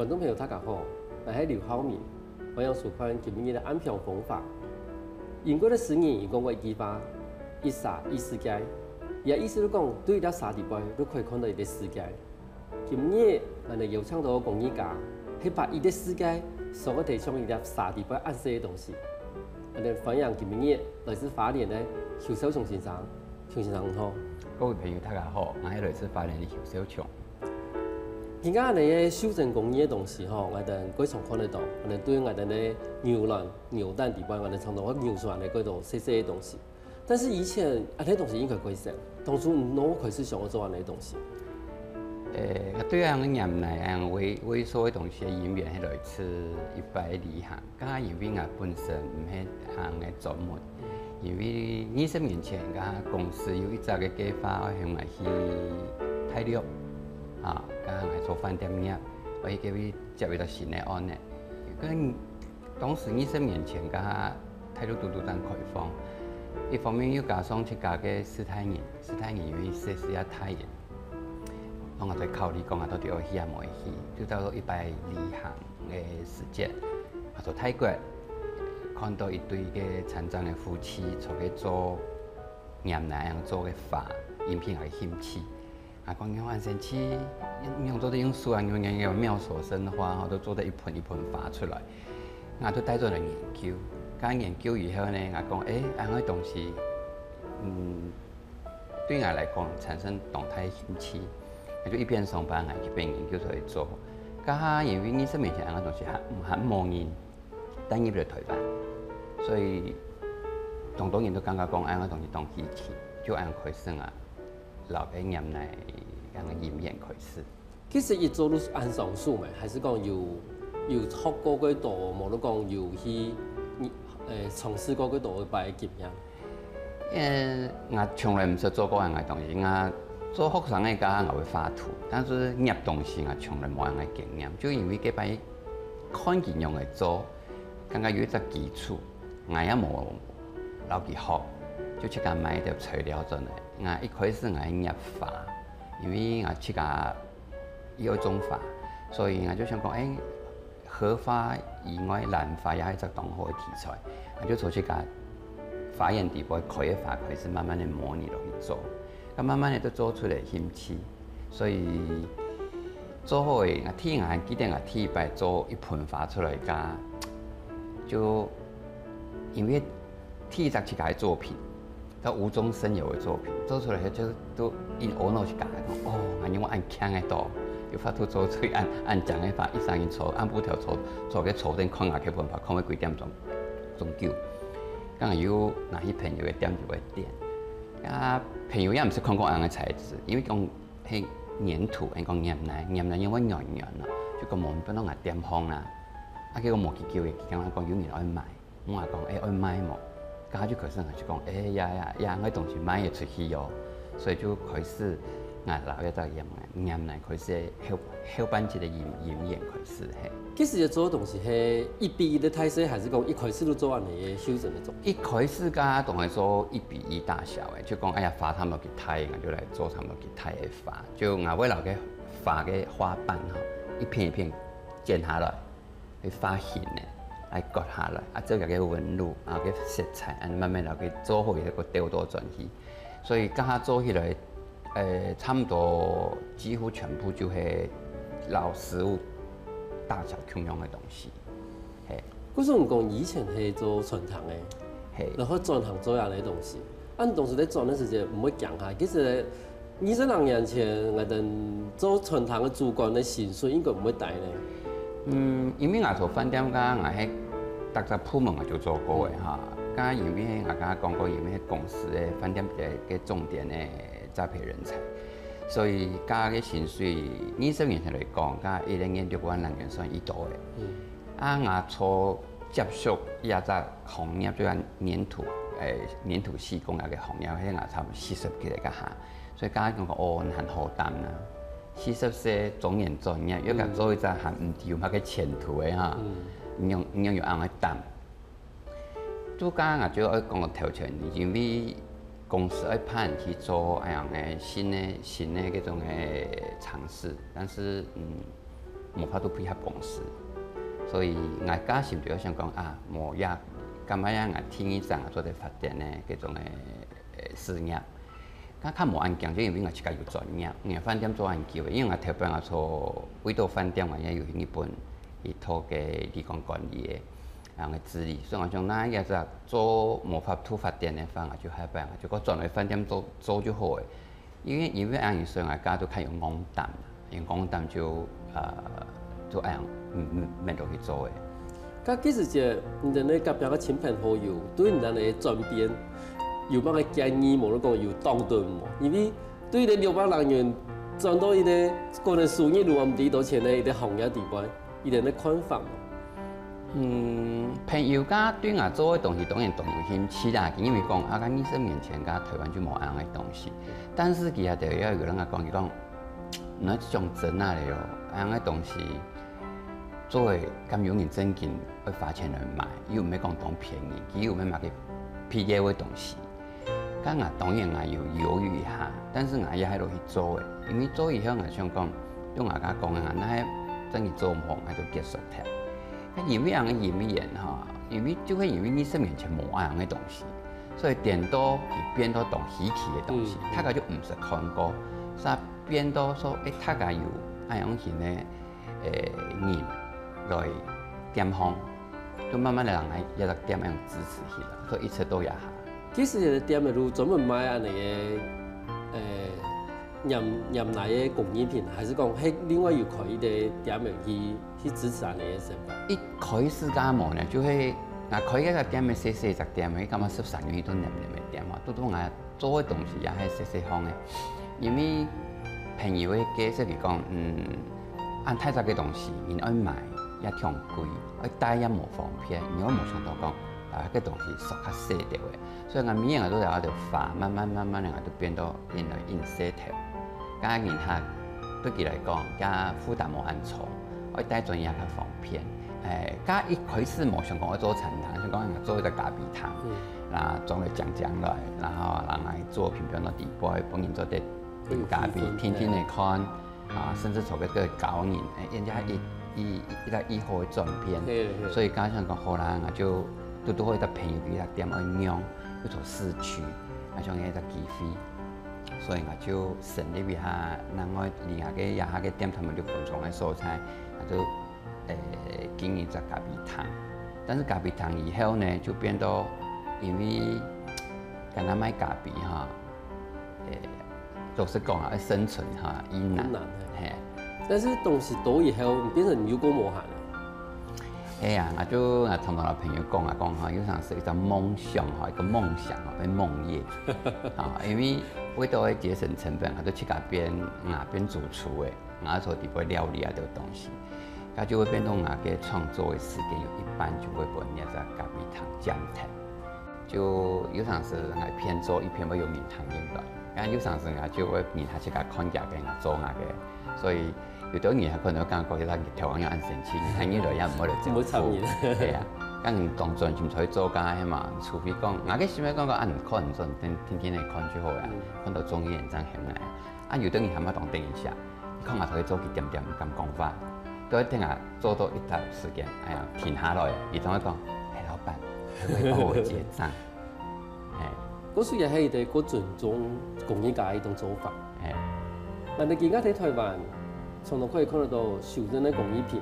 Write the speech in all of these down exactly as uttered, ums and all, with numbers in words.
觀眾朋友，大家好，𠊎係劉浩明，歡迎收看今日个暗香風華。英國个詩人有講過一句話：「一沙一世界」，也意思就講，對一粒沙底背，就可以看到一個世界。今日，𠊎等邀請到个工藝家，係把一個世界，想要提像一粒沙底背恁細个東西。𠊎等歡迎今日來自花蓮个邱少松先生。邱先生你好。各位朋友，大家好，𠊎係來自花蓮个邱少松。 今下呢个袖珍工藝个東西吼，𠊎等蓋常看得到，𠊎等對𠊎等个牛欄、牛欄底背，𠊎等常常會扭出來个蓋多細細个東西。但是以前恁呢東西應該蓋少，當初仰會開始想要做恁呢東西？誒，對𠊎个年代，𠊎為為所有東西个因緣係來自一擺旅行。 該因為𠊎本身毋係行个專門，因為二十年前，該公司有一隻个計畫，愛喊𠊎去大陸，啊，該𠊎做飯店業，愛去該位接一個新个案呢。跟當時二十年前，該大陸拄拄正開放，一方面又加上自家个世大人，世大人因為歲數也大人， 當𠊎在考慮講𠊎到底愛去也無愛去，就到一擺旅行个時節，𠊎在泰國看到一對个殘障个夫妻在該做黏泥樣做个花，引起𠊎个興趣。𠊎講仰恁神奇，仰做得用手啊，仰仰妙手生花吼，都做得一盆一盆花出來。𠊎就帶轉來研究，該研究以後呢，𠊎講，誒，恁樣个東西，嗯， 對𠊎來講產生當大興趣，𠊎就一邊上班，𠊎一邊研究出來做。該下因為二十年前恁樣東西還還無人帶入來台灣，所以當多人都感覺講恁樣東西當稀奇，就恁樣開始啊，摎該黏泥恁樣个因緣開始。 其實一做就恁上手咩？還係講有有學過幾多，無就講有去誒嘗試過幾多擺个經驗？因為𠊎從來毋識做過恁樣个東西，𠊎做學生个該下𠊎會畫圖，但是捏東西𠊎從來無恁樣个經驗，就因為該擺看佢仰仔做，感覺有一隻基礎，𠊎也無摎佢學，就自家買一兜材料轉來。𠊎一開始𠊎係捏花，因為𠊎自家 又愛種花，所以𠊎就想講，誒，荷花以外，蘭花也係一隻當好个題材，𠊎就從自家花園底背開个花開始，慢慢个模擬落去做，該慢慢个就做出來興趣，所以做好个，𠊎第𠊎還記得𠊎第一擺做一盆花出來，該就因為第一隻自家个作品， 到無中生有个作品，做出來就都應該自家講，哦，恁樣𠊎恁慶个到，有法度做出恁恁靚个花，一儕人坐，暗晡頭坐坐个坐等看𠊎个盆花，看會幾點鐘鐘久。剛好又拿去朋友个店就會點，啊，朋友也毋識看過恁樣个材質，因為講係黏土，人講黏泥，黏泥因為軟軟咯，就講無分到𠊎店方啊，啊，結果無幾久个，佢講有人愛買。 問𠊎講，誒，愛賣無？該下就開始𠊎就講，誒，呀呀呀，𠊎東西賣得出去哦，所以就開始𠊎摎這隻黏泥，黏泥開始後後半節个因因緣開始嘿。其實做个東西係一比一个大細，還係講一開始就做恁樣个袖珍个作品？一開始該下當然做一比一大小个，就講，哎呀，花差毋多幾大，𠊎就來做差毋多幾大个花，就𠊎會摎該花个花瓣吼，一片一片剪下來。 去畫形个，愛割下來，啊，照佢个紋路，啊，个色彩，恁慢慢摎佢做好以後，過丟到轉去。所以該下做起來，呃，差毋多幾乎全部就係摎實物大小共樣个東西，嘿。故所你講以前係做餐廳个，嘿。然後轉行做恁樣个東西，啊，你當時在轉个時節，毋會驚下？其實二十零年前，𠊎等做餐廳个主管个薪水應該毋會低呢。嗯，因為𠊎做飯店个，𠊎係逐隻部門𠊎就做過个哈。該因為𠊎剛剛講過，因為公司个飯店个个重點个栽培人才，所以該个薪水二十年前來講，該一個月六萬零元算已多个。嗯。啊，𠊎做接觸這隻行業，就係黏土，誒，黏土施工該个行業，係𠊎差不多四十幾个該下。 所以剛剛講哦，難好擔啊。四十歲中年轉業，又敢做一隻還毋知有麼个前途个哈，你用你用有恁樣擔。就剛剛就愛講頭前，因為公司愛派人去做恁樣个新个新个這種个嘗試，但是嗯，無法度配合公司。所以𠊎个心就想講啊，無也，敢若也𠊎第二隻做得發展个這種个，呃，事業。該較無恁驚，就因為𠊎自家有專業，因為飯店做恁久个，因為𠊎頭擺𠊎做，為著飯店𠊎也有去日本一套个旅館管理个，啊，个資歷，所以𠊎想，該也係做無法度發展个話，𠊎就下擺，𠊎就過轉來飯店做，做就好个。 因為，因為恁樣，所以𠊎家都較有負擔，有負擔就，呃，就恁樣，嗯，嗯，免落去做个。該其實這，你等个隔壁个親朋好友，對你等个轉變，有麼个建議無？你講有擋頓無？因為對一個六百零元轉到一個可能收入都毋知幾多錢个一個行業底背， 佢等个看法無？嗯，朋友家對𠊎做个東西當然當有興趣啦，因為講啊，二十年前个台灣就無恁樣个東西，但是佢也就要有人來講，佢講，那講真啊咧哦，恁樣个東西做个敢有人真經會花錢來買，又毋係講當便宜，佢又毋係買个便宜个東西。 該𠊎當然𠊎有猶豫一下，但是𠊎也係落去做个，因為做以後𠊎想講，對𠊎家講个，𠊎若係真个做毋好，𠊎就結束忒。該因為恁樣个因緣吼，因為就係因為二十年前無恁樣个東西，所以顛倒佢變到當稀奇个東西，嗯，嗯。大家就毋識看過，所以變到說，誒，大家有恁樣型个，誒，人來店方，就慢慢个人來這隻店恁樣支持起來，所以一直到這下。 其實這個店个就專門賣恁樣个，呃，黏，黏泥个工藝品，還係講係另外有開一個店个去，去支持恁樣个生活？一開始个無呢，就係，啊，開一個店个細細隻店个，感覺十三年都黏黏个店嘛，都都𠊎做个東西也係細細項个，因為朋友个解釋佢講，嗯，恁大隻个東西，人愛買也忒貴，愛帶也無方便，你又無想到講，啊，个東西縮較細條个。 所以𠊎每日𠊎都在該兜花，慢慢慢慢个，𠊎都變到變到恁細條。該人客對佢來講，佢負擔無恁重，愛帶轉也較方便。誒，該一開始無想講愛做餐廳，想講做一個咖啡廳，嗯。啊，裝來靚靚來，然後人來做品評到底背，分人做得飲咖啡，天天來看。 啊，甚至坐个个高人，誒，人家一，一，一个以後个轉變，係，係。所以加上講好啦，𠊎就堵堵好一个朋友佢个店愛用，又坐市區，啊，像一个機會，所以𠊎就成立一下，另外離下个，這下个店，他們就分床个所在，𠊎就，誒，經營隻咖啡廳。但是咖啡廳以後呢，就變到，因為跟他賣咖啡哈，誒， 老實講啊，愛生存哈，已難。已難，嘿。嘿。但是東西多以後，變成你又過無閒了。哎呀，𠊎就，𠊎同𠊎个朋友講啊，講哈，有常時一个夢想哈，一个夢想哈，變夢魘。啊，因為為到愛節省成本，𠊎就自家變，啊，變主廚誒，𠊎坐底背料理啊，這个東西，該就會變到𠊎个創作个時間有一半就會分人家咖啡廳佔忒。 就有常時𠊎一片做，一片會有人客入來，啊有常時𠊎就會人客自家看見个，𠊎做𠊎个，所以有兜人客可能會感覺，這个頭光要恁生氣，人客入來也毋會來招呼。毋會插人。係啊，該人當專心在做該个嘛，除非講，𠊎个心裡感覺啊，你看你做，你天天來看就好啊，嗯。看到中意人正行來。 啊，有兜人還無當等一下，你看𠊎頭去做佢恬恬毋敢講話，都會等𠊎做到一段時間，哎呀，停下來，佢正會講：「哎，老闆，可不可以幫我結帳？」哎。故所也係一个過尊重工藝家个一種做法。哎。𠊎等今下在台灣，常常可以看得到修真个工藝品，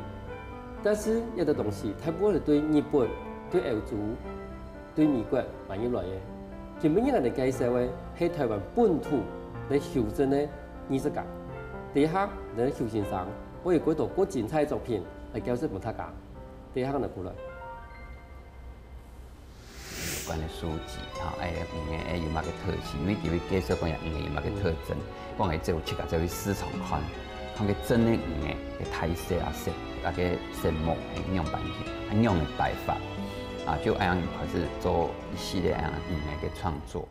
但是這兜東西大部分係對日本、對歐洲、 對美國買入來个。今晡日𠊎等介紹个係台灣本土个修真个藝術家。等一下，𠊎等个邱先生會有幾多過精彩个作品來介紹分大家。等一下𠊎等過來。有關个書籍，吼，哎，魚仔，哎，有麼个特性？因為佢會介紹講這魚仔有麼个特徵，講來做自家做去市場看，看該真个魚仔个大細啊，色，那个色目，哎，樣般形，啊，樣个擺法。 啊，就恁樣開始做一系列恁樣个創作。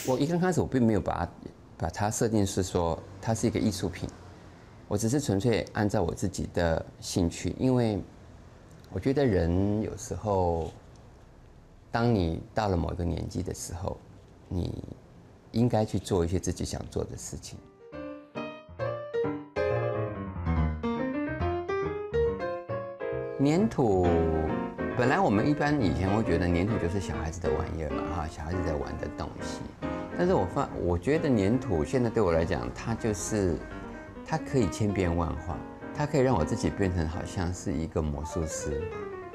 我一刚开始我并没有把它把它设定是说它是一个艺术品，我只是纯粹按照我自己的兴趣，因为我觉得人有时候，当你到了某一个年纪的时候，你应该去做一些自己想做的事情。粘土，本来我们一般以前会觉得粘土就是小孩子的玩意儿嘛，哈，小孩子在玩的东西。但是我发，我觉得粘土现在对我来讲，它就是它可以千变万化，它可以让我自己变成好像是一个魔术师，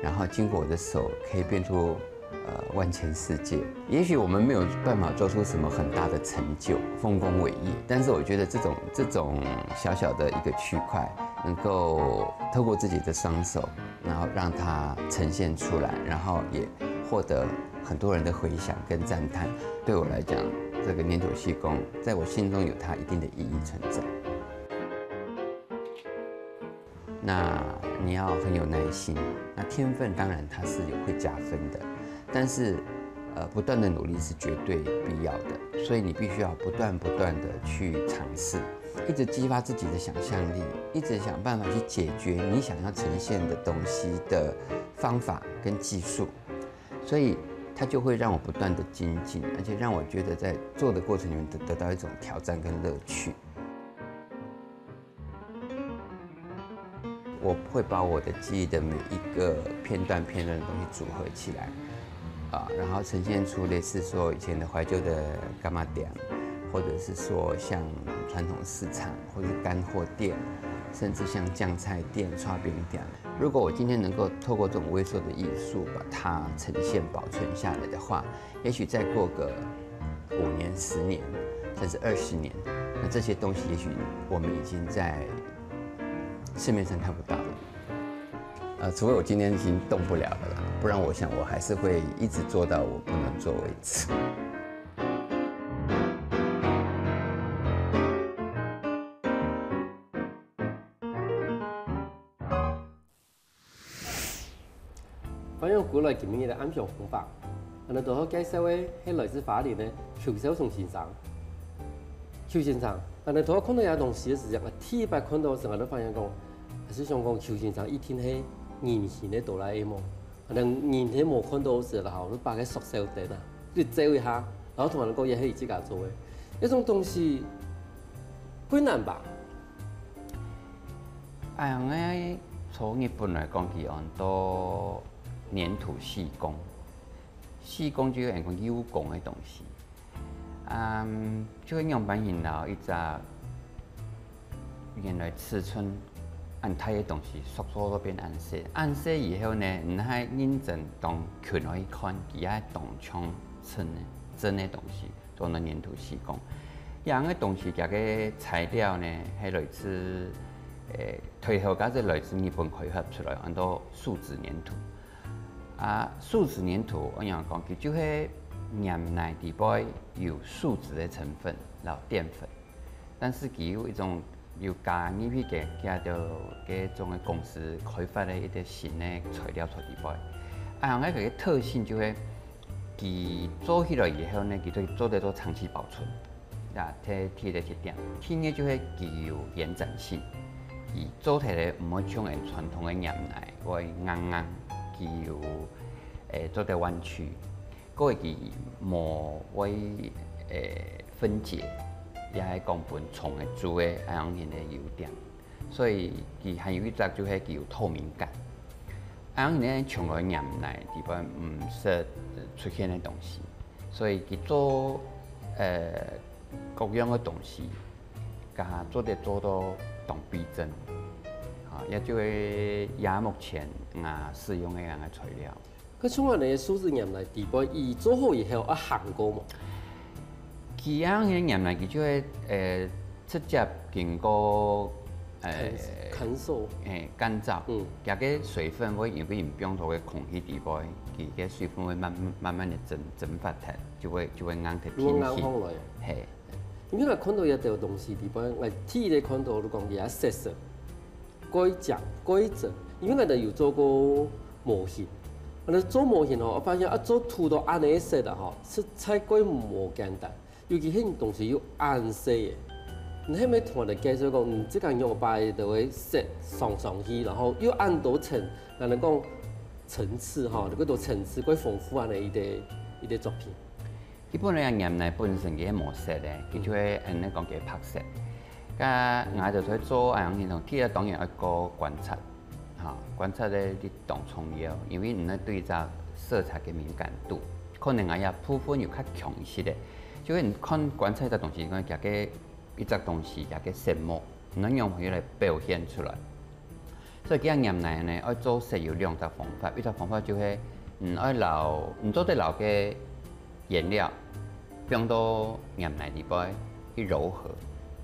然后经过我的手可以变出呃万千世界。也许我们没有办法做出什么很大的成就，丰功伟业，但是我觉得这种这种小小的一个区块，能够透过自己的双手，然后让它呈现出来，然后也获得很多人的回响跟赞叹。对我来讲，这个黏土细工在我心中有它一定的意义存在。那你要很有耐心。那天分当然它是有会加分的，但是呃，不断的努力是绝对必要的，所以你必须要不断不断的去尝试，一直激发自己的想象力，一直想办法去解决你想要呈现的东西的方法跟技术，所以它就会让我不断的精进，而且让我觉得在做的过程里面得得到一种挑战跟乐趣。我会把我的记忆的每一个片段片段的东西组合起来，啊，然后呈现出类似说以前的怀旧的干妈店，或者是说像传统市场，或是干货店，甚至像酱菜店、刨冰店。如果我今天能够透过这种微缩的艺术把它呈现保存下来的话，也许再过个五年、十年，甚至二十年，那这些东西也许我们已经在市面上看不到了。呃，除非我今天已经动不了了啦，不然我想我还是会一直做到我不能做为止。欢迎过来今日个暗香风吧。俺兜好介绍个系来自花莲个邱少松先生。邱先生，俺兜好看到这东西个时间，第一摆看到个时，俺兜发现讲，还是想讲邱先生一定系人形个哆啦A梦。可能人系无看到个时啦吼，就把个缩小点啊，你照一下，然后同俺讲也系自家做个，那种东西困难吧？ 恁樣个，從日本來講，佢安到黏土細工。細工就係講幼工个東西。嗯，就係仰般形摎一隻原來尺寸恁大个東西，縮縮到變恁細。恁細以後呢，你還認真當近來看，佢還當像真个，真个東西。 做个黏土細工。這樣个東西，佢个材料呢，係來自，誒，最後該係來自日本開發出來，安到樹脂黏土。啊，樹脂黏土，我仰講，佢就係黏泥底背有樹脂个成分，然後澱粉，但是佢有一種有加入去个，加到該種个公司開發个一個新个材料在底背。啊，該個特性就係 佢做起來以後呢，佢就做得做長期保存，啊，這第一個特點。第二就係佢有延展性，佢做起來毋會像𠊎傳統个黏泥會硬硬，佢有，誒，做得彎曲，過佢無會，誒，分解，也係講分蟲仔蛀个恁樣个優點。 所以佢還有一隻就係佢有透明感。恁樣呢，從來黏泥底背毋識出現个東西，所以佢做，呃，各樣个東西，佢做得做到當逼真。啊，也就係這目前啊使用个恁樣个材料。 該像恁樣个樹脂黏泥底背，佢做好以後愛烘過無？佢恁樣个黏泥，佢就會，呃，直接經過，呃，乾燥。誒，乾燥。嗯。佢个水分會因為佢放到个空氣底背，佢个水分會慢慢慢慢个蒸蒸發忒，就會就會硬忒定型。如果硬放落。嘿。因為𠊎看到一條東西底背，𠊎第一個看到就講佢也色色。 蓋靚蓋真，因為𠊎兜有做過模型。𠊎兜做模型吼，𠊎發現啊做圖都恁樣色啊吼，實在蓋無簡單。尤其係東西又恁細个，你係毋係同𠊎兜介紹講，嗯，這個仰般就會set上上去，然後又恁多層，𠊎兜講層次吼，有幾多層次，過豐富恁樣个一個一個作品。基本上岩泥本身佢係無色个，佢就會恁樣講佢白色。該𠊎就在做恁樣系統，第一當然愛過觀察，哈，觀察咧你當重要，因為你愛對這色彩个敏感度，可能𠊎這部分有較強一些个，就係你看觀察一隻東西，你看佢个一隻東西，佢个色目，你愛用佢來表現出來。 所以佢个岩泥呢，愛做色有兩隻方法，一隻方法就係，嗯，愛摎，嗯，做得摎个顏料放到岩泥裡背去柔和，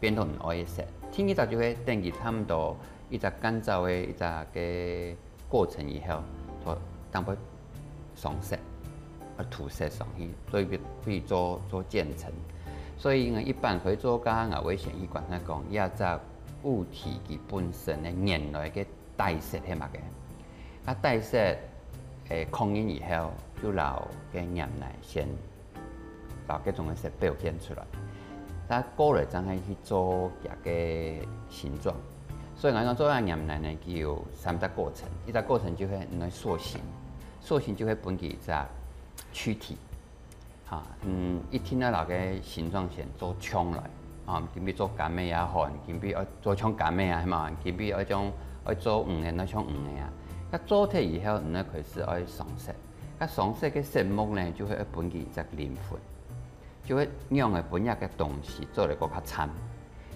變到你愛个色。第二隻就係等佢差毋多一隻乾燥个一隻个過程以後，就當會上色，啊，塗色上去，所以可以做做漸層。所以呢，一般可以做个，𠊎會先去觀察講，這隻物體佢本身个原來个 底色係麼个？啊底色，誒，確認以後，就摎个岩泥先摎該種个色表現出來，再過來正係去做佢个形狀。所以𠊎講做个岩泥呢，佢有三隻過程，一隻過程就係你塑形，塑形就係分佢一隻軀體。 哈，嗯，一定愛摎个形狀先做像來，啊，今晡日做柑仔啊，好，今晡日愛做像柑仔啊，係嘛？今晡日愛像愛做魚个，愛像魚个啊。該做忒以後，你愛開始愛上色。該上色个色目呢，就會愛分佢一隻靈魂，就會讓个分這个東西做得過較參。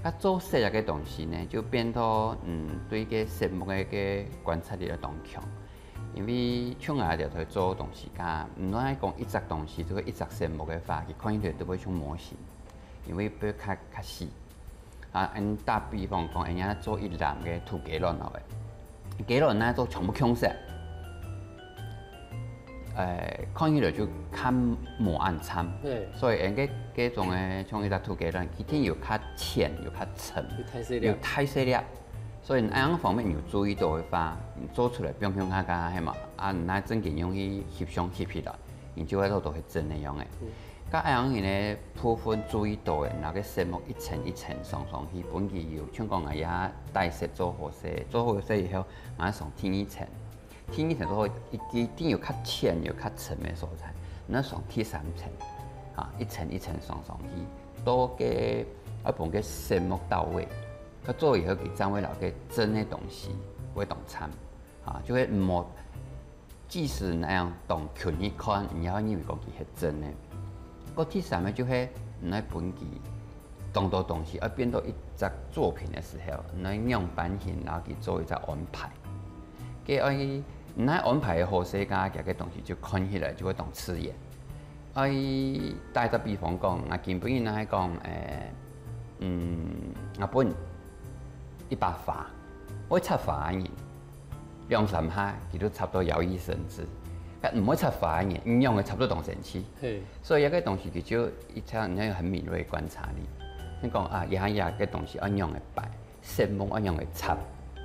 該做色這个東西呢，就變到嗯，對个色目个个觀察力愛當強。 因為像𠊎這兜做東西家，毋論係講一隻東西，就係一隻色目个話，佢看起來都會像模型，因為會較較細。啊，恁打比方講，人家做一籃个土雞卵好了，雞卵呢做全部共色，誒，看起來就較無恁參。嘿，所以，人个這種个像一隻土雞卵，一定有較淺，有較深，有大細粒有大細粒。所以，恁樣方面你有注意到个話，你做出來放向下下，係嘛？啊，你正經用去翕相翕起來，你就會做到係真个樣个。該恁樣呢，部分注意到个，拿个色目一層一層上上去，分佢有像講啊，也底色做好勢，做好勢以後，啊上第二層。 第二層做好，一一定有較淺、有較深个所在，那上第三層，啊，一層一層上上去，到个愛分个色目到位，到最後佢正會摎个真个東西會當參，啊，就會無，即使恁樣當近去看，你也認為講佢係真个。該第三个就係，你愛分佢當多東西愛變到一隻作品个時候，你愛仰般形，然後去做一隻安排。 該愛，你愛安排好勢家，佢个東西就看起來就會當自然。愛打一隻比方講，啊，今晡日若係講，誒，嗯，啊，分一把花，會插花个人，兩三下佢就插到搖椅生枝。該毋會插花个人，一樣个插到當生趣。嘿，所以這个東西佢就一條，你愛有很敏銳个觀察力。你講啊，這下這个東西愛仰般擺， 色目愛仰般插，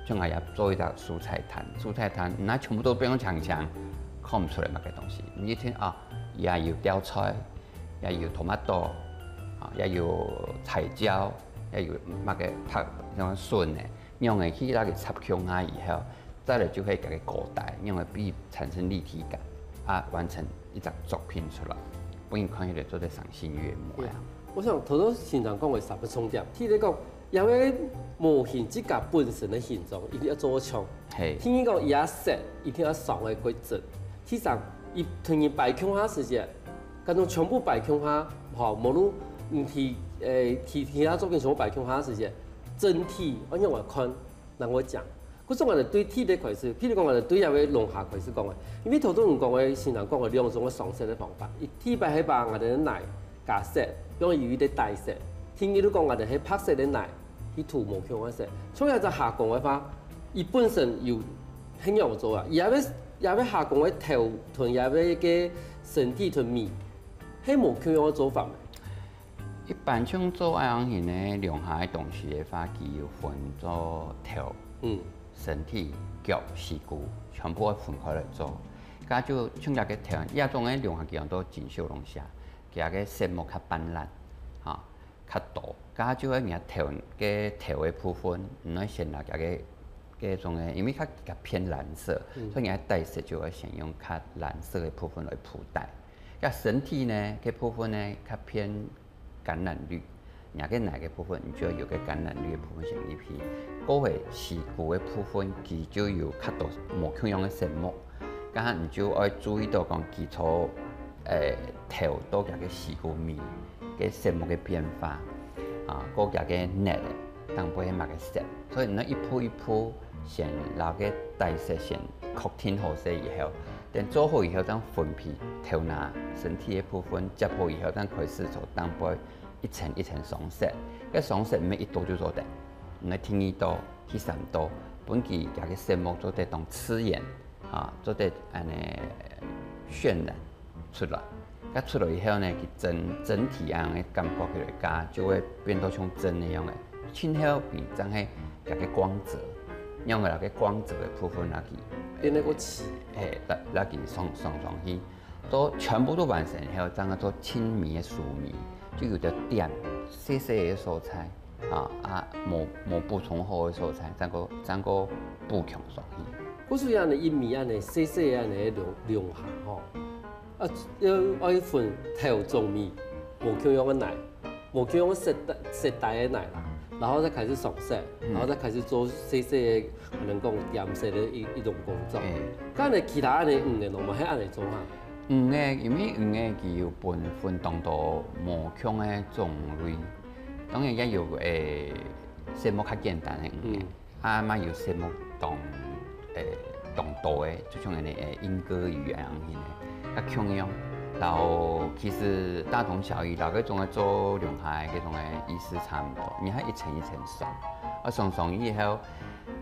像𠊎也做一隻蔬菜攤，蔬菜攤，該全部都變到青青，看毋出來麼个東西。你一聽啊，也有吊菜，也有tomato，啊，也有彩椒，也有麼个白，像筍个，仰般去摎佢插共下以後，再來就係佢个高低，仰般分佢產生立體感，啊，完成一隻作品出來，分人看起來做得賞心悅目啊。我想頭先先生講个三个重點，第一个講， 因為模型自家本身个形狀一定愛做像。嘿，第二个，佢个色一定愛上个規則。第三，佢同人擺共下時節，該種全部擺共下，吼，無論你其誒其其他作品全部擺共下時節，整體愛仰般看，人會講。故所𠊎兜對第一个開始，譬如講𠊎兜對這个龍蝦開始講个，因為頭先你講个先生講个兩種个上色个方法，佢第一擺係把𠊎兜个泥 假設，比如有一个底色，聽佢講𠊎兜係白色个泥，去塗無共个色。像這隻蝦公个話，佢本身有係仰做啊？佢也會也會蝦公个頭同也會个身體同尾，係無共樣个做法咩？一般像做恁樣形个龍蝦个東西个話，佢有分做頭、嗯，身體、腳、四肢，全部愛分開來做。該就像這个頭，這種个龍蝦佢安到錦繡龍蝦， 佢个色目較斑斕，較多，該就係人家頭个頭个部分，毋愛先拿佢个个種个，因為較較偏藍色，嗯。所以人家帶色就愛先用較藍色个部分來鋪底。該身體呢，个部分呢較偏橄欖綠，人家个泥个部分，你就愛有个橄欖綠个部分先入去。過後，屎股个部分，佢就有較多無共樣个色目。 該下你就愛注意到講佢從，欸，頭到佢个屎股尾个色目个變化，啊，過佢个泥仔，頂背係麼个色。所以你一步一步先摎个底色先確定好勢以後，等做好以後，正分配頭那身體个部分，接好以後，正開始從頂背一層一層上色。該上色毋係一到就做得，你愛第二到、第三到，分佢佢个色目做得當自然。 啊，做得恁呢渲染出來。該出來以後呢，佢整整體恁樣个感覺起來，該就會變到像真个樣个。盡後面正係佢个光澤，用該个光澤个部分來去，變得過齊。嘿，來來去上上上去，都全部都完成以後，正係做盡尾个收尾，就有點點細細个所在。 啊啊，無無補充好个所在，正過正過補強上去。故所恁呢一面恁呢細細恁呢兩兩下吼，啊，要愛分頭中尾，無共樣个泥，無共樣个色帶色帶个泥啦，然後再開始上色，然後再開始做細細个，可能講點色个一一種工作。該呢其他恁呢五個喏，嘛係恁呢做哈。五個，因為五個佢有分分當多無共个種類。 當然也有，欸，色目較簡單个魚，嗯。啊，嘛有色目當，欸，當多个，就像恁呢，欸，鸚哥魚恁樣形个，較共樣。然後其實大同小異，摎該種个做龍蝦个該種个意思差毋多，你還一層一層上，啊，上上以後，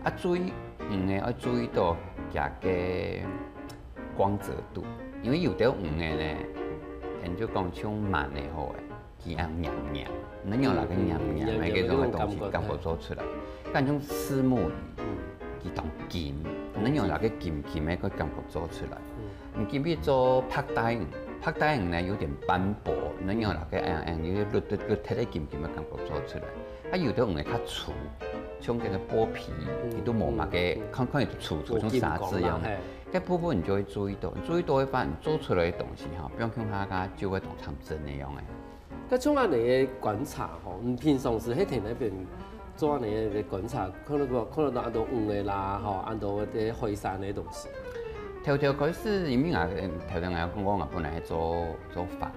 啊，注意，嗯，愛注意到佢个光澤度，因為有兜魚呢，人就講像鰻个好个。 佢恁黏黏，你用摎該黏黏个該種个東西感覺做出來。該種虱目魚，佢當金，你用摎該金金个个感覺做出來。你今日做白帶魚，白帶魚呢有點斑駁，你用摎該恁樣，你就熝熝熝忒个金金个感覺做出來。啊，有兜魚呢較粗，像該个剝皮，佢都無麼个，看看佢粗粗像沙子一樣。該部分你就會注意到，你注意到个話，你做出來个東西吼，比如講佢个就會當像真个樣个。 該像恁呢个觀察吼，你平常時係在該片做恁呢个觀察，看到看到恁多魚仔啦，吼，恁多个海產个東西。頭頭開始，因為𠊎頭頭𠊎講過，𠊎本來係做做花，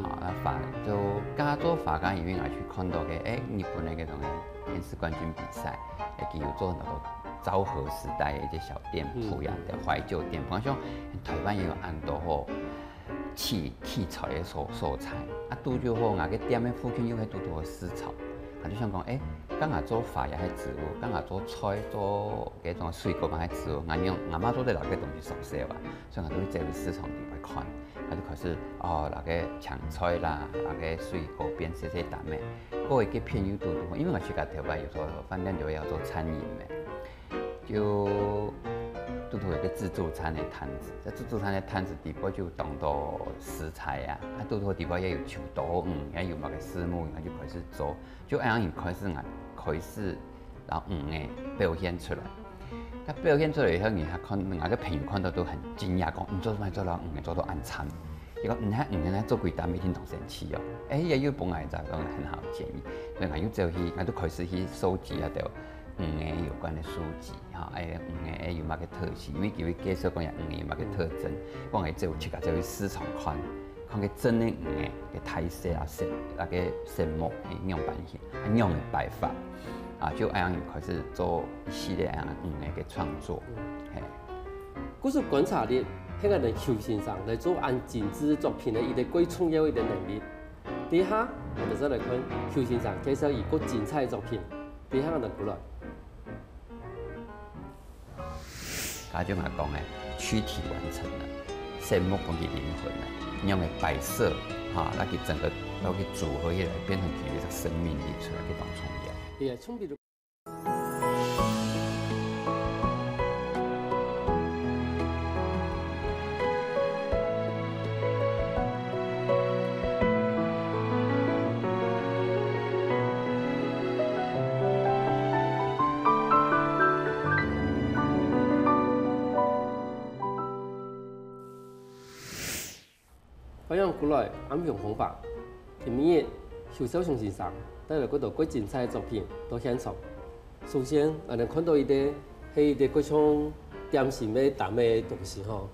啊，花就該做花，該因為𠊎去看到个，欸，日本个該種个電視冠軍比賽，欸，佢有做很多昭和時代个一些小店鋪呀，懷舊店鋪，像台灣也有恁多吼。 器器材个所所在。啊，拄就好，𠊎个店个附近又係堵堵个市場，𠊎就想講，欸，該𠊎做花也係植物，該𠊎做菜做該種水果嘛係植物，𠊎用𠊎嘛做得摎該東西熟悉啊，所以𠊎就去走去市場裡背看，𠊎就開始哦，摎該青菜啦，摎該水果變細細擔个，過一个朋友堵堵好，因為𠊎自家頭擺有時候飯店就會要做餐飲个。 就堵堵有个自助餐个攤子，在自助餐个攤子底背就當多食材啊，啊堵堵底背也有臭肚魚，也有麼个虱目魚，就開始做，就恁樣開始啊，開始摎魚仔表現出來。該表現出來以後，人家看，𠊎个朋友看到都很驚訝，講你做麼个做到魚仔做到恁慘？結果你看魚仔做幾擔，一定當生氣哦。欸，也有分𠊎一個很好的建議，所以𠊎又走去，𠊎就開始去收集那兜 魚仔有關个書籍，吼，欸，魚仔有麼个特性，因為佢會介紹講這魚仔有麼个特徵，講會走去，自家走去市場看，看該真个魚仔个大細啊，色，該个色目，欸，仰般形，啊，仰个擺法，啊，就恁樣開始做一系列恁樣魚仔个創作，嘿。故所觀察力，係𠊎等邱先生來做恁精緻作品个一個最重要个一個能力。 這下，𠊎等再來看邱先生介紹佢个精彩作品。這下𠊎等過來。該就𠊎講个，軀體完成了，色目分佢靈魂了，用个擺設，哈，來去整個，來去組合起來，變成佢一個生命力出來，非常重要。對啊，像比如歡迎過來暗香風華。今晡日，邱紹雄先生帶來幾多个精彩个作品到現場。首先，𠊎等看到一個係一個各種點心个擔个東西吼。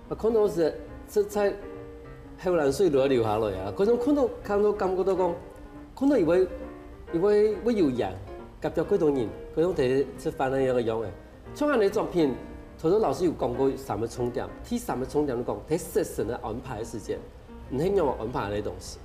啊，看到時實在口涎水都要流下來啊！各種看到看到感覺到講，看到一位一位會有緣，隔壁幾多人，各種在食飯个樣个樣个。 像恁樣个作品，頭先老師有講過三個重點，第三個重點就講，在食神个安排个時間，你係仰般安排恁樣个東西？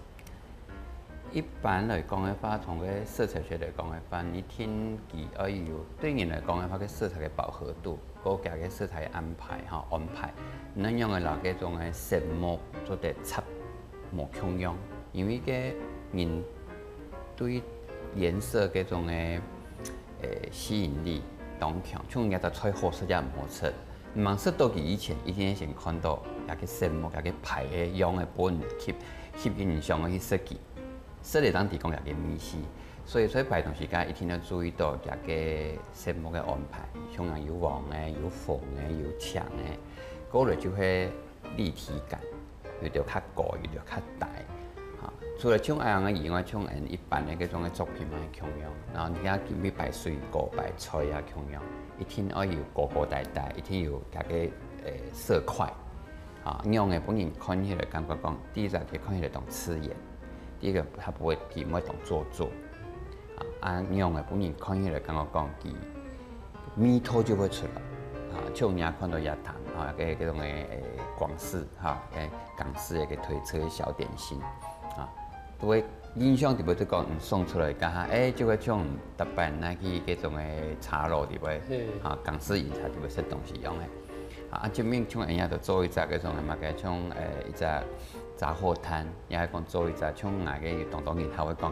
一般來講个話，從个色彩學來講个話，你定佢愛有對人來講个話，个色彩个飽和度，過加个色彩安排哈安排，恁樣个摎該種个色目做得插無共樣，因為个人對顏色該種个。 誒吸引力當強，像人家个菜好食也毋好食，毋識食到佢以前，一定先看到佢个色目，佢个排个樣个分吸吸引人想要去食佢，食了當提供佢个味緒。所以所以擺東西个一定要注意到佢个色目个安排，像有黃个、有紅个、有青个，過來就係 立體感，有兜較高，有兜較低。哈，除了像恁樣个以外，像恁一般个這種个作品嘛共樣，然後你看今日擺水果、擺菜啊共樣，一定愛有高高低低，一定有大概誒色塊，啊，樣个分人看起來感覺講，第一隻佢看起來當自然，第二個佢毋會佢毋會當做作，啊，啊樣个分人看起來感覺講佢 味道就會出來。啊，像你看到這攤，啊，該該種个誒港式哈，誒港式个推車小點心，啊，都會印象特別就講，嗯，送出來該下，誒，就會像逐擺拿去該種个茶樓裡背，啊，港式飲茶裡背食東西樣个。啊，啊，這面像人家都做一隻該種个嘛，該像誒一隻雜貨攤，也係講做一隻像𠊎个當多人還會講，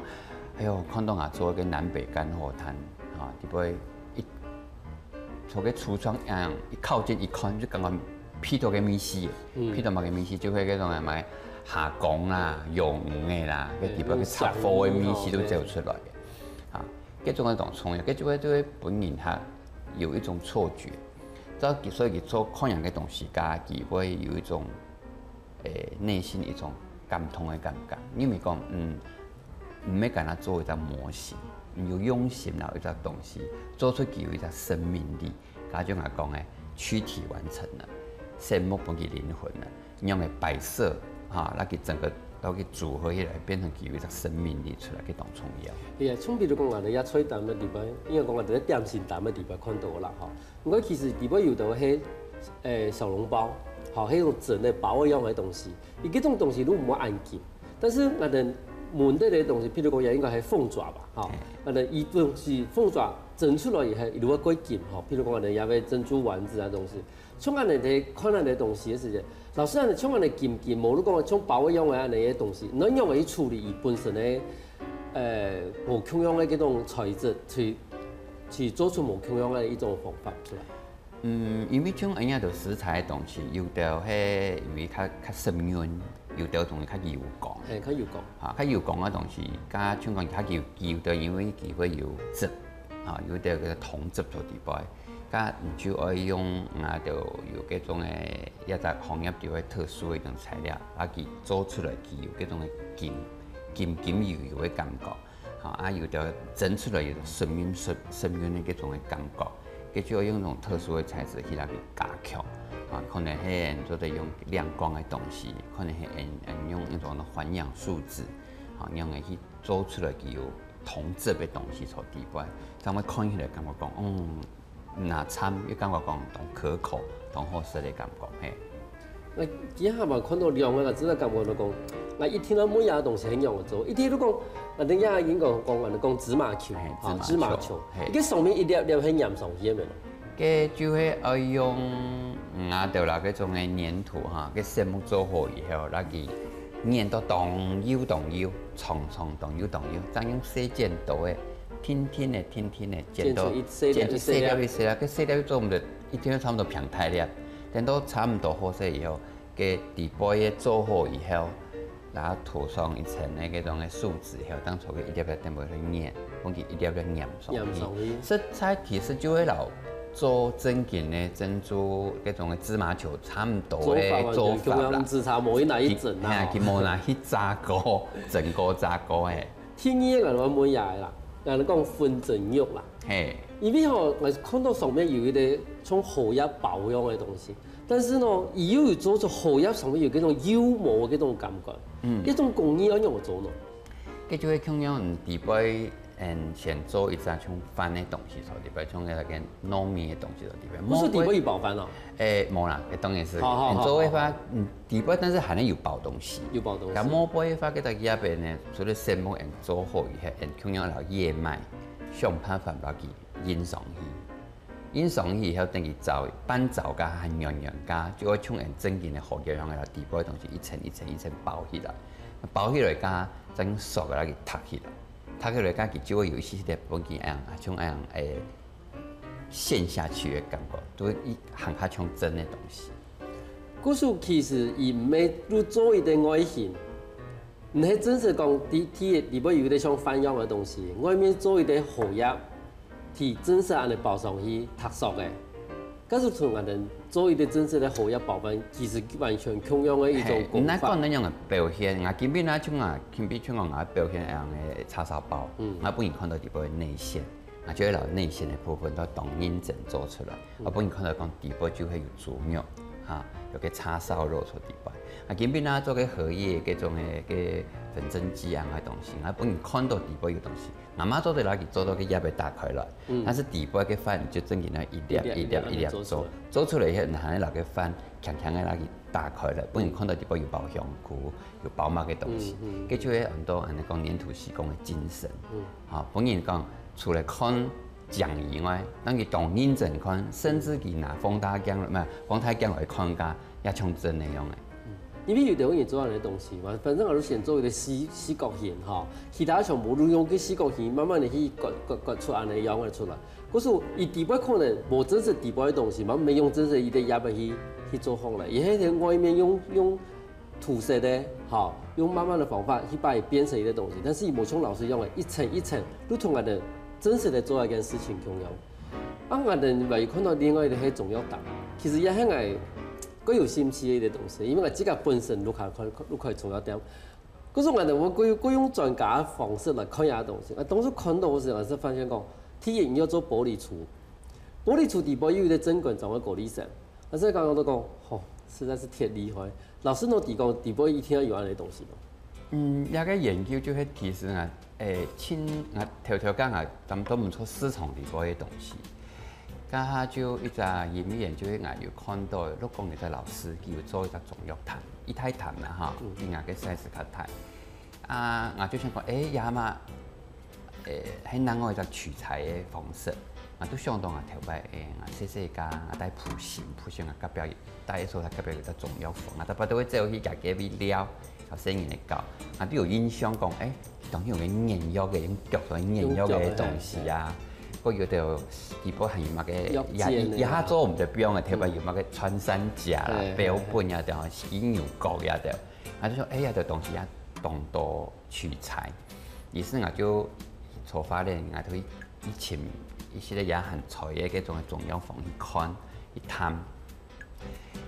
哎喲，看到𠊎做个南北乾貨攤，啊，裡背一 坐个櫥窗，嗯，一靠近一看，就感覺鼻到个味緒，鼻到麼个味緒，就係該種个麼个蝦公啦、魷魚个啦，該裡背个雜貨个味緒都走出來个。啊，該種个當重要，該就會就會分人哈有一種錯覺，到所以佢做看樣个東西，佢佢會有一種誒內心一種感動个感覺。因為講，嗯，毋係干焦做一隻模型，你有用心摎一隻東西做出佢有一隻生命力。 加上𠊎講个軀體完成了，色目分佢靈魂了，你用个擺設哈，摎佢整個摎佢組合起來，變成佢有一隻生命力出來，佢當重要。係啊，像比如講，𠊎兜這菜單个裡背，應該講𠊎兜這點心單个裡背看到啦吼。毋過其實裡背有兜係誒小籠包，吼，係用紙个包一樣个東西，佢這種東西都毋會恁緊。 但是𠊎兜問題个東西，譬如講也應該係鳳爪吧，吼，𠊎兜一東西鳳爪蒸出來以後，一路會過緊吼，譬如講𠊎兜也會珍珠丸子啊東西，像恁樣个看恁樣个東西个時節，老師恁樣像恁樣緊緊，無你講像包一樣个恁樣个東西，你仰般去處理佢本身个，呃，無共樣个這種材質，去去做出無共樣个一種方法出來。 嗯，因為像恁樣个食材个東西，有兜係因為較較濕潤，有兜東西較油光。係，較油光。哈，較油光个東西，加像講較油，有兜因為佢會有汁，哈，有兜个糖汁在裡背，加你就愛用啊，就有這種个一隻行業就會特殊个一種材料，啊，佢做出來佢有這種个金金金油油个感覺。 哈，啊有兜蒸出來有種深淵深深淵个這種个感覺，佢就愛用種特殊个材質去摎佢加強，哈，可能係做得用亮光个東西，可能係用用一種環氧樹脂，哈，用來去做出來佢有糖質个東西在裡背，正會看起來感覺講，嗯， 若摻又感覺講當可口、當好食个感覺，嘿。𠊎今下嘛看到兩個啦，真个感覺到講，𠊎一聽到每樣東西很仰仔做，一聽到講，𠊎等也應該講，𠊎等講芝麻球，嘿，啊，芝麻球，芝麻球，嘿。一個上面一粒粒係黏上去个無？該就係愛用牙豆啦，該種个黏土哈，該色目做好以後，拿佢 研到當幼當幼，長長當幼當幼，正用細剪刀仔，定定仔、定定仔，剪到剪出一細粒剪出細粒一細粒，該細粒做毋得，一定要差毋多平大粒。等到差毋多好勢以後，該底背个做好以後，然後塗上一層个該種个樹脂以後，當初个一粒粒等落去研，分佢一粒粒黏上去。黏上去。實在其實就會摎做正經个珍珠，該種个芝麻球差毋多个做法啦。做法完全共樣，只差無去拿去蒸啊。嘿，佢無拿去炸過，蒸過炸過个。第二个𠊎來問一下啦，人講粉蒸肉啦。嘿。因為吼，𠊎看到上面有一個像荷葉包樣个東西，但是呢，佢又有做出荷葉上面有該種幼毛个該種感覺。嗯。這種工藝愛仰般做呢？ 該就係共樣，嗯，底背，嗯，先做一隻像飯个東西，所以底背像該个糯米个東西，所以底背。不是底背有包飯哦？誒，無啦，誒，當然係。好，好，好，做个話，好，好。嗯，底背，但是還能有包東西。有包東西。該末背个話，該隻葉仔呢，除了先用做好以後，嗯，共樣摎葉脈，想辦法摎佢印上去。 印上去以後，等佢燥，半燥甲還軟軟甲，就會像𠊎正經个荷葉樣个底背个東西一層一層一層包起來，包起來甲，再用索个來去托起來，托起來甲，佢就會有一息息个分佢恁樣，啊，像恁樣誒陷下去个感覺，都會一行較像真个東西。故所其實佢毋係做一個外形，毋係真實講底底底背有一個像飯樣个東西，外面做一個荷葉。 佢真實恁樣包上去，托索个。假使同𠊎等做一個真實个荷葉包飯，其實完全共樣个一種工法。嘿，你講恁樣个表現，𠊎今晡日像啊，今晡日像講𠊎表現恁樣个叉燒包，嗯。𠊎分人看到底背个內餡，𠊎就會摎內餡个部分都當認真做出來。嗯。𠊎分人看到講底背就會有豬肉，哈，有個叉燒肉在底背。啊，今晡日做個荷葉，該種个，个粉蒸雞啊，該東西，𠊎分人看到底背有東西。 𠊎嘛做得摎佢做到該葉仔打開來，嗯。但是底背个飯就正經个一粒一粒一粒一粒一粒做，做出來。做出來以後，然後摎該飯輕輕个摎佢打開來，分人看到底背有包香菇，有包麼个東西。嗯，嗯。該就係很多人講黏土施工个精神。嗯。吼，分人講除了看靚以外，當佢當認真看，甚至佢拿放大鏡，毋係，放大鏡來看个， 也像真个樣个。嗯，因為有兜人做恁樣个東西嘛，反正𠊎就先做一個四四角形吼，其他全部都用該四角形慢慢个去割割割出恁樣个樣个出來。可是佢底背可能無真實底背个東西嘛，毋係用真實一個葉仔去去做好了，佢係外面用用塗色个，吼，用慢慢个方法去把佢變成一個東西，但是佢無像老師樣个一層一層，就同𠊎等真實个做一件事情共樣。啊，𠊎等還有看到另外一個係中藥店，其實也係𠊎 較有興趣个一個東西，因為𠊎自家本身就開開就開中藥店。可是𠊎等𠊎過過用專家个方式來看這東西，啊，當初看到个時候，𠊎係發現講，第一你愛做玻璃櫥，玻璃櫥底背有一個真管狀个高麗參，啊，所以剛剛都講，吼，實在是忒厲害。老師，你提講底背一定愛有恁樣个東西無？嗯，這個研究就係其實啊， 誒，親，𠊎頭頭講啊，咱都毋錯市場底背个東西。該下就一隻因緣，就係𠊎有看到鹿港一隻老師，佢有做一隻中藥攤，一大攤啦哈，嗯。比𠊎个size較大。啊，𠊎就想講，誒，也嘛，誒，係另外一隻取材个方式。𠊎都想到𠊎頭擺，誒，𠊎細細个，𠊎戴埔心，埔心啊，隔壁，戴一所在隔壁有隻中藥房，𠊎逐擺都會走去佢該位尞。 頭先人來教，啊，都有印象講，誒，當然有個眼藥个，用腳來眼藥个東西啊，用腳个，嘿，嘿。還有兜底背還有麼个藥劑个啊。也也下做毋得放个，特別有麼个穿山甲啦、嘿，嘿，嘿。標本啊，等下犀牛角呀的，啊，就說，哎呀，這東西啊，當多取材，於是𠊎就坐花蓮，𠊎就去去尋一些也很潮个這種中藥房去看、去探。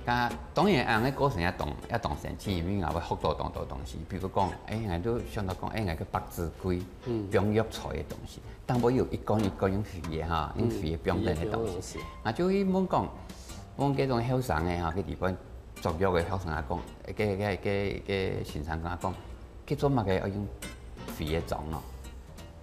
該當然，恁樣个過程也當也當神奇，因為𠊎會學到當多東西。比如講，誒，𠊎就想到講，誒，𠊎个百子櫃，嗯。放藥材个東西，當初有一罐一罐用飛个哈，用飛个放等个東西。嗯，飛个放个東西。𠊎就去問講，問該種後生个哈，該地方做藥个後生啊講，該該該該先生講，佢做麼个愛用飛个裝咯？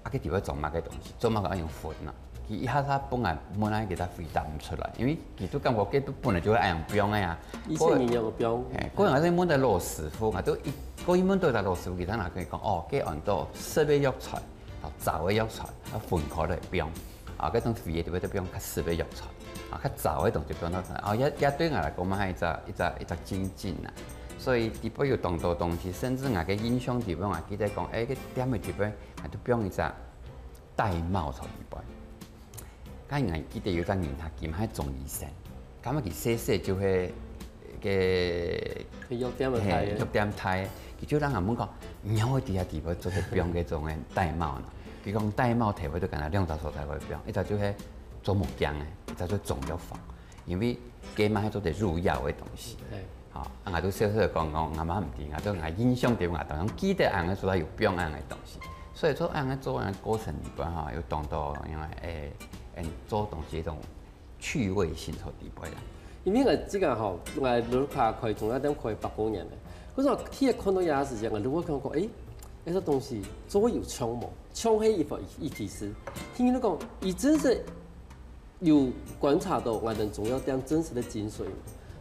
啊，該底背做麼个東西，做麼个愛用粉啊？佢一下下本來問𠊎，佢都回答毋出來，因為佢都感覺該都本來就會恁樣放个啊。以前人有放。嘿，个人還係問到老師傅，𠊎都一个一問到老師傅，佢正拿跟你講，哦，該安到濕个藥材，啊燥个藥材，啊分開來放。啊，該種飛个底背都放較濕个藥材，啊，較燥个東西放到，啊，也也對𠊎來講嘛，係一隻一隻一隻精進啊。所以底背有當多東西，甚至𠊎个印象底背，𠊎記得講，誒，該店个底背 還都放一隻玳瑁在裡背。該𠊎記得有隻人客佢還中醫生，感覺佢細細就係个去藥店个，嘿，藥店大，佢就同𠊎問講，你會知啊底背做得放該種个玳瑁呢？佢講玳瑁頭尾都敢若兩隻所在會放，一隻就係做木匠个，一隻做中藥房，因為該嘛係做得入藥个東西。係。吼，啊，𠊎都笑笑講講，𠊎嘛毋知，𠊎都𠊎印象中𠊎當中記得恁樣做，有放恁樣个東西。所以做恁樣做恁樣過程裡背吼，有當多因為誒，嗯，做東西一種趣味性在裡背啦。因為𠊎自家吼，𠊎如果開中藥店開百過年了，可是𠊎第一看到這个時間，𠊎就會感覺，誒，這个東西做有像無？像係一回一回事。聽你講，佢真實有觀察到𠊎等中藥店真實个精髓。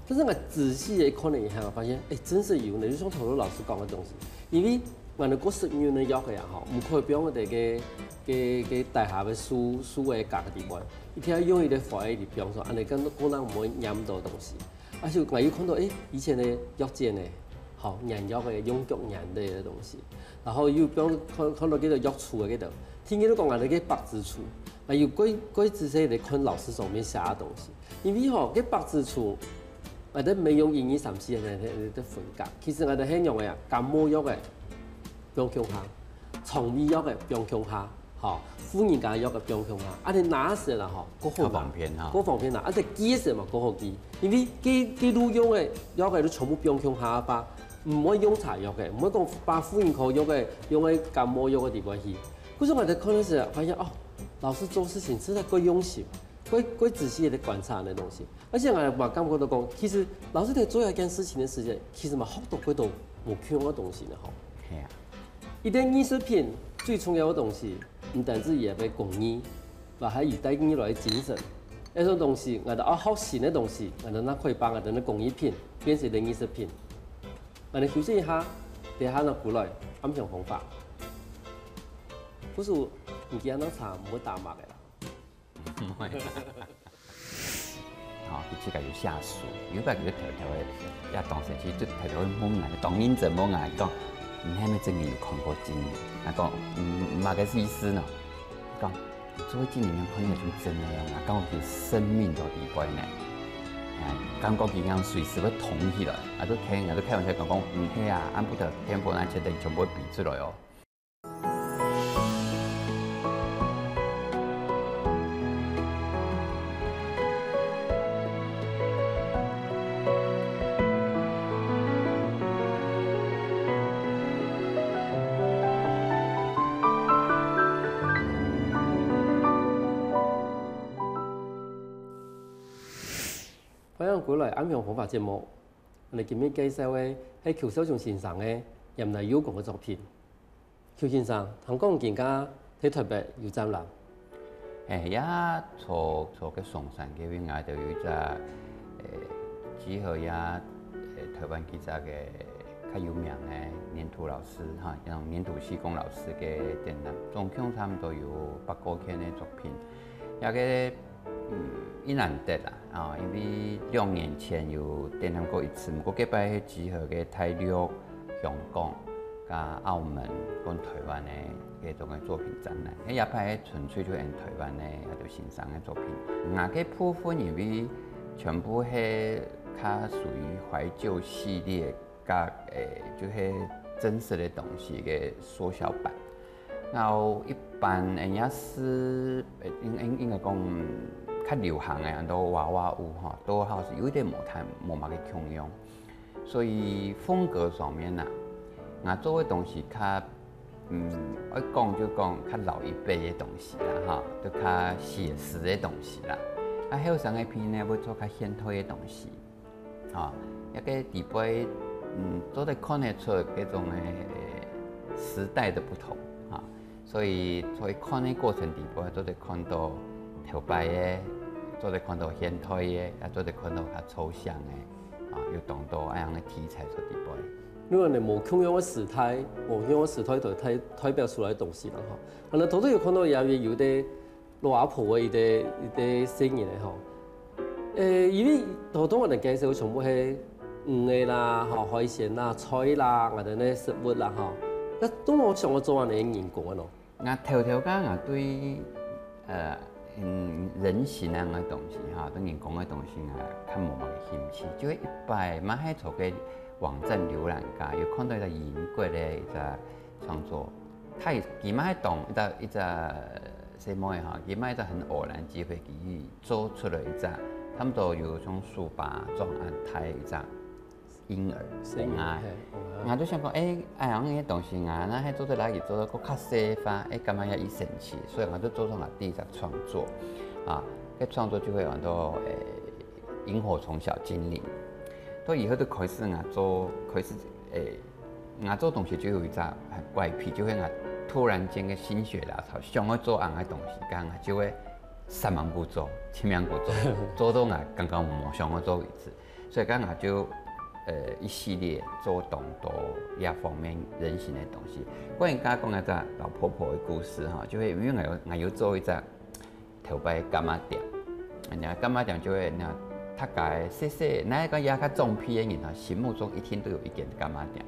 但是𠊎仔細个看了一下，發現，誒，真實有呢，就像頭先老師講个東西，因為𠊎等過食用个藥个啊，吼，毋可以放在該个个个底下个樹樹个架个地方，一定愛用一个花个地方，說恁樣更更加毋會黏到東西。而且𠊎又看到，誒，以前个藥剪呢，吼，研藥个用腳研个東西，然後又放看看到該个藥櫥个該个，聽佢講恁樣个百子櫥， 還有過過仔細來看老師上面寫个東西。因為吼，該百子櫥，𠊎兜毋係用一二三四个个个分隔，其實𠊎兜係用个啊，感冒藥个放共下，腸胃藥个放共下，吼，婦人家藥个放共下，啊，你拿時啦吼，過好拿，較方便哈。過方便啦，啊，你記時嘛過好記，因為記記錄用个藥个都全部放共下吧，毋會用差藥个，毋會講把婦人科藥个用个感冒藥个地方去。 故所𠊎兜看个時，發現哦，老師做事情實在夠用心，夠夠仔細个觀察个東西。而且𠊎嘛感覺到講，其實老師在做這件事情个時間，其實嘛學到幾多無共樣个東西呢吼。係啊。一個藝術品最重要个東西，毋單止佢个工藝，嘛還有帶入來个精神。這種東西，𠊎兜愛學新个東西，𠊎兜哪可以把𠊎兜个工藝品變成一個藝術品？ 𠊎兜休息一下，等下再過來暗香方法。故所，你今日恁樣茶毋會打脈个啦。毋會啦。吼，佢自家有下手，有擺佢就偷偷个，也當時佢就偷偷个問𠊎，當認真問𠊎，佢講，你係毋係真个有看過精靈？𠊎講，嗯，麼个意思呢？佢講， 做精靈樣看起來像真个樣啊，感覺佢生命在裡背呢。哎，感覺佢樣隨時會動起來，啊，都開，啊，都開玩笑講講，毋係啊，暗晡頭天光日出來全部會飛出來哦。歡迎歸來暗香風華節目。𠊎兜今日介紹个係邱紹雄先生个《嚴泥幼工》个作品。邱先生，聽講今下在臺北有展覽？係，也在在該松山該位，𠊎兜有一隻，呃，集合也，呃，臺灣幾隻个較有名个黏土老師哈，像黏土細工老師个展覽，總共差毋多有百過件个作品。 這个，嗯，已難得啦，啊，因為兩年前有展覽過一次，毋過該擺係集合个大陸、香港、佮澳門、跟臺灣个該種个作品展覽。該一擺純粹就係臺灣个，啊，就先生个作品。𠊎个部分因為全部係較屬於懷舊系列，佮，誒，就係真實个東西个縮小版。 然後一般人家係，呃，應，應，應該講，較流行个，安到娃娃屋吼，都還係有一點無太，無麼个共樣。所以風格上面啊，𠊎做个東西較，嗯，愛講就講較老一輩个東西啦，哈，就較寫實个東西啦。啊，後生个片呢，會做較現代个東西。 吼，這个裡背，嗯，做得看得出該種个，呃，時代的不同，哈。所以在看个過程裡背，做得看到頭擺个，做得看到現代个，也做得看到較抽象个，啊，有當多恁樣个題材在裡背。因為呢，無共樣个時代，無共樣个時代代，代表出來个東西啦，吼。可能頭先有看到也有，有个 老阿婆个一个，一个細人仔吼。誒，因為頭先𠊎兜介紹全部係魚仔啦，吼，海鮮啦、菜啦，𠊎兜个食物啦，吼。該當然想愛做恁樣个人工个咯。𠊎頭頭講𠊎對，呃，嗯，人形恁樣个東西哈，對人工个東西啊，較無麼个興趣。就係一擺嘛，係在該網站瀏覽下，有看到一隻英國个一隻創作，佢，佢嘛係當一隻，一隻細妹吼，佢嘛一隻很偶然機會，佢做出了一隻差不多有像書包裝恁大一隻嬰兒嬰兒，嬰兒，嘿，嬰兒。我就想講，哎，哎呀，那些東西啊，那還做得來，佢做得更較細化，哎，感覺也已神奇，所以我就做出了第一隻創作，啊，該創作就會很多，誒，螢火蟲小精靈。到以後就開始啊做，開始，誒，啊做東西就有一隻很怪癖，就會啊突然間个心血來潮，想要做恁个東西，該啊就會三萬步做，七萬步做，做到啊剛剛無想要做為止。 所以該啊就呃一系列做當多這方面人形个東西。關於剛剛講个這老婆婆个故事吼，就係因為𠊎有𠊎有做一隻頭擺个柑仔店，人家柑仔店就係人家大概細細，那個也較重皮个人吼，心目中一定都有一間柑仔店。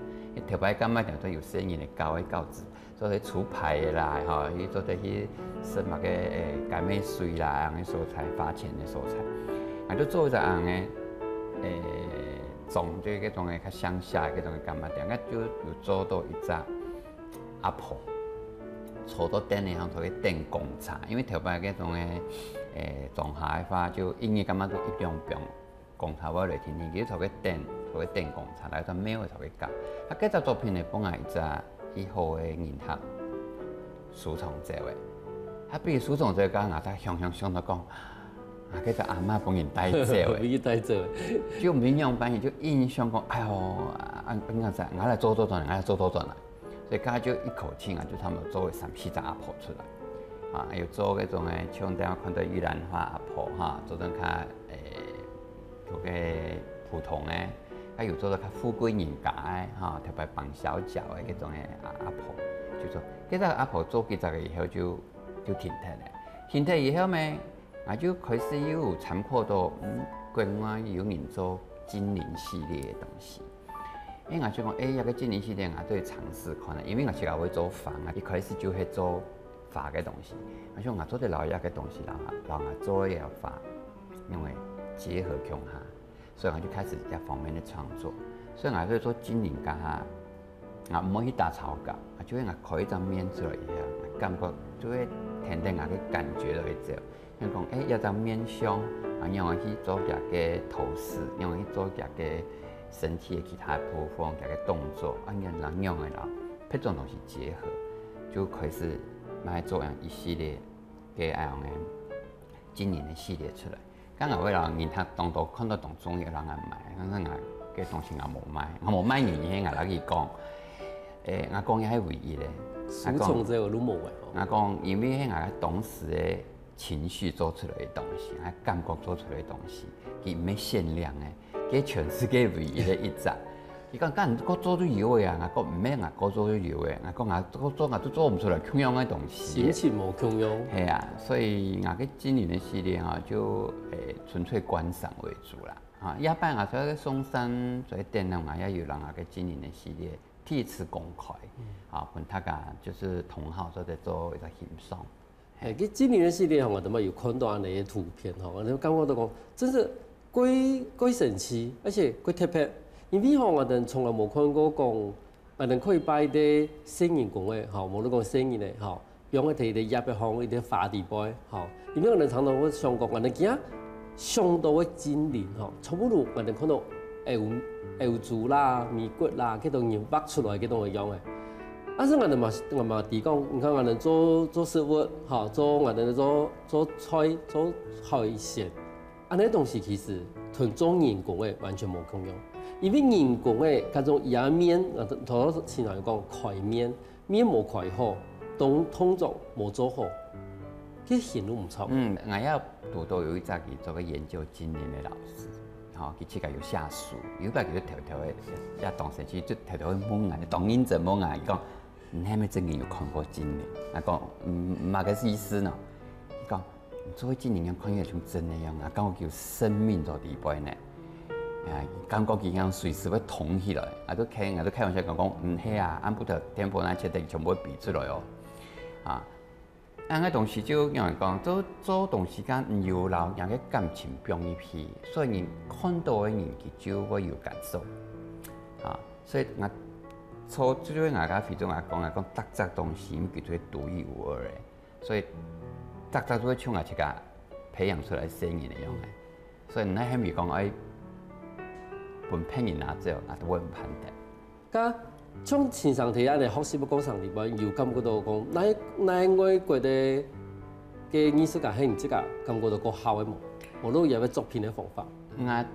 頭擺柑仔店都有細人个交个交子， 做得出牌个啦，吼，去做得去食麼个誒，柑仔水啦，恁个所在，花錢个所在。啊，就做一隻恁个誒，種就該種个較鄉下个該種个柑仔店，啊，就有做到一隻阿婆，坐到凳仔上，坐个等公車，因為頭擺該種个誒，莊下个話，就一日柑仔都一兩磅。 公車會來停停，佢坐个等，坐个等公車，來到廟个坐个到。啊，該隻作品呢，分𠊎一隻已好个人客收藏走个。啊，比如收藏走个，𠊎才想想想到講，啊，該隻阿嬤分人帶走个，分人帶走个。就毋知仰般，就印象講，哎喲，啊，啊，𠊎知，𠊎來做做轉來，𠊎來做做轉來。所以，該就一口氣啊，就差不多做三四隻阿婆出來。啊，有做該種个，像大家看到玉蘭花阿婆哈，做陣較誒。 做个普通个，啊有做到較富貴人家个吼，特別綁小腳个該種个阿阿婆，就做，該隻阿婆做幾隻个以後就就停忒了。停忒以後呢，啊就開始又有參考到，嗯，國外有人做精靈系列个東西。因為𠊎就講，誒，這個精靈系列啊，都會嘗試看啊，因為𠊎自家會做花啊，一開始就係做花个東西，𠊎想𠊎做得摎這個東西，摎𠊎摎𠊎做个花， 因為結合共下，所以𠊎就開始這方面个創作。所以𠊎就做精靈該下，𠊎毋會去打草稿，啊就係𠊎開一張面出來以後，𠊎感覺就會跈等𠊎个感覺來走。像講，誒，這張面相，啊仰般去做佢个頭飾，仰般去做佢个身體个其他部分，佢个動作，啊仰般仰般个摎別種東西結合，就開始來做恁一系列个恁樣个 精靈个系列出來。該𠊎會摎人客當多看到當中意，摎𠊎買，但是𠊎个東西𠊎無賣，𠊎無賣人，係𠊎摎佢講，誒，𠊎講這係唯一个。收藏者都無个吼。𠊎講，因為係𠊎當時个情緒做出來个東西，𠊎感覺做出來个東西，佢毋係限量个，佢全世界唯一个一隻。 佢講，該你過做就有个啊，𠊎講毋係啊，過做就有个，𠊎講𠊎過做𠊎都做毋出來共樣个東西。心情無共樣。係啊，所以𠊎个精靈个系列吼，就誒純粹觀賞為主啦。啊，這擺𠊎在松山做展覽，𠊎也有摎𠊎个精靈个系列第一次公開，啊，分大家就是同好做得做一個欣賞。 誒，該精靈个系列吼，𠊎兜嘛有看到恁樣个圖片吼，𠊎兜感覺到講，真是蓋蓋神奇，而且蓋特別。因為吼，𠊎兜從來無看過講，𠊎兜可以擺一個細人公仔吼，無論講細人仔吼，放在一個葉仔項，一個花底背吼。因為𠊎兜常常會想講，𠊎兜今仔想到个精靈吼，差不多𠊎兜看到歐歐洲啦、美國啦，該種人畫出來該種个樣仔。 但是𠊎兜嘛，𠊎嘛知講，你看𠊎兜做做食物，吼，做𠊎兜做做菜、做海鮮，恁樣東西其實同做人公个完全無共樣。因為人公个，該種伊个面，呃，頭頭先來講開面，面無開好，動動作無做好，該形都毋著。嗯，𠊎也堵到有一隻佢做个研究精靈个老師。 吼，佢自家有寫書，有一擺佢就偷偷个，也當時佢就偷偷个問𠊎，當認真問𠊎，佢講，你係毋係真个有看過精靈？𠊎講，嗯，麼个意思呢？佢講，你做个精靈樣看起來像真个樣啊，感覺佢有生命在裡背呢。啊，感覺佢樣隨時會動起來，啊，都開，啊，都開玩笑講講，嗯，係啊，暗晡頭電波那切的全部會飛出來哦，啊。 恁个東西就仰般講，做做東西間毋有摎人个感情放入去，所以人看到个人佢就會有感受。啊，所以𠊎做就係𠊎个非常𠊎講，𠊎講逐隻東西，因為佢就係獨一無二个，所以逐隻都會像𠊎自家培養出來个細人一樣个。所以你係毋係講愛分別人拿走，𠊎都會毋盼得。該像先生在恁樣學習个過程裡背，有感覺到講，哪哪外國个个藝術家係你自家感覺到較好个無？無論佢个作品个方法。𠊎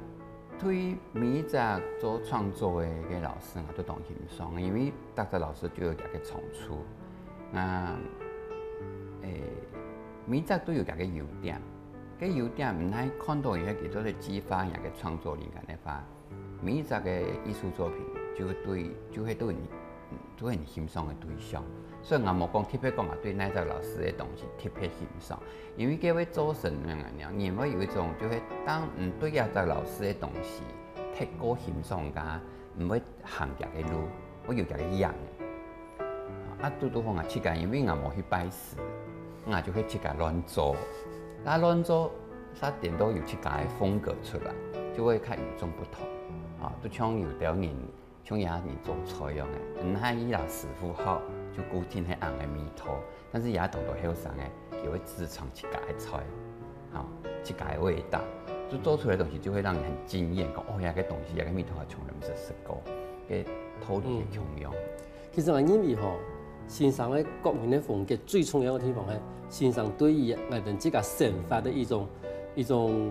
對每一隻做創作个个老師，𠊎都當欣賞，因為逐隻老師就有佢个長處。啊，誒，每一隻都有佢个優點，个優點毋係看到佢个幾多个激發佢个創作靈感个話，每一隻个藝術作品就對，就會對你，就會你欣賞个對象。所以𠊎無講特別講啊，對哪隻老師个東西特別欣賞，因為佢會造成人會有一種，就係當你對這隻老師个東西太過欣賞个，毋會行佢个路，會有佢个影。 啊，拄拄好𠊎自家，因為𠊎無去拜師，𠊎就係自家亂做。該亂做，煞顛倒有自家个風格出來，就會較與眾不同。啊，就像有兜人，像這人做菜樣个，毋係佢摎師傅學，就固定係恁樣个味道。但是這當多後生个，佢會自創自家个菜，啊，自家个味道，就做出來个東西就會讓你很驚豔，講，哦，這个東西，這个味道𠊎從來毋識食過，个道理係共樣。 其實𠊎認為吼，先生个個人个風格最重要个地方係，先生對於𠊎兜自家生活个一種一種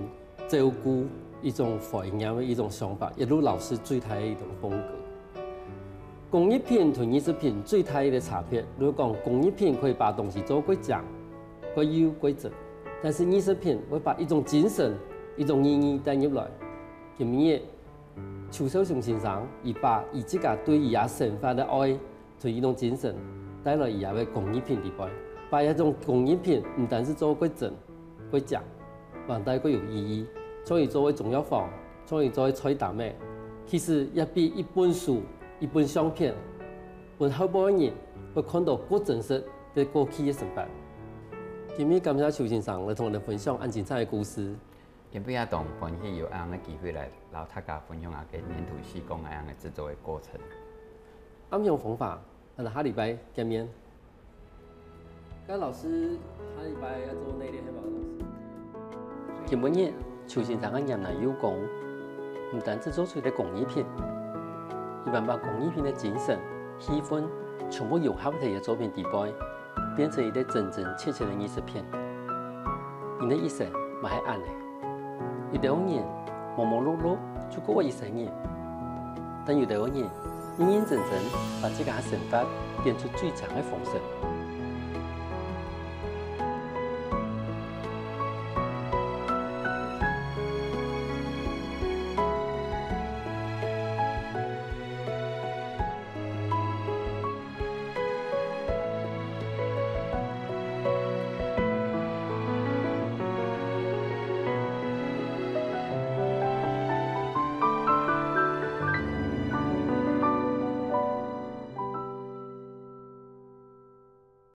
照顧，一種懷念个一種想法，也係老師最大个一種風格。工藝品同藝術品最大个差別，就係講工藝品可以把東西做較靚、較幼、較真，但是藝術品會把一種精神、一種意義帶入來。今日 邱紹雄先生，佢把佢自家對佢个生活个愛，同一種精神，帶來佢个工藝品裡背。把這種工藝品毋單淨做較真、較靚，還帶較有意義，像佢做个中藥房，像佢做个菜擔仔，其實也比一本書、一本相片，分後背个人會看到較真實个過去个生活。今日感謝邱先生來同𠊎兜分享恁精彩个故事。 今晡日當歡喜有恁樣个機會來摎大家分享𠊎个黏土細工恁樣个製作个過程。暗香風華，𠊎兜下禮拜見面。該老師，下禮拜愛做哪个係無，老師？今晡日，邱先生个黏泥幼工，毋單淨做出一个工藝品，佢還把工藝品个精神、氣氛，全部融合在佢个作品裡背。 變成一个真真切切个藝術品。人个一生嘛係恁呢，有兜人忙忙碌碌就過一生人，但有兜人認認真真把自家个生活變出最靚个方式。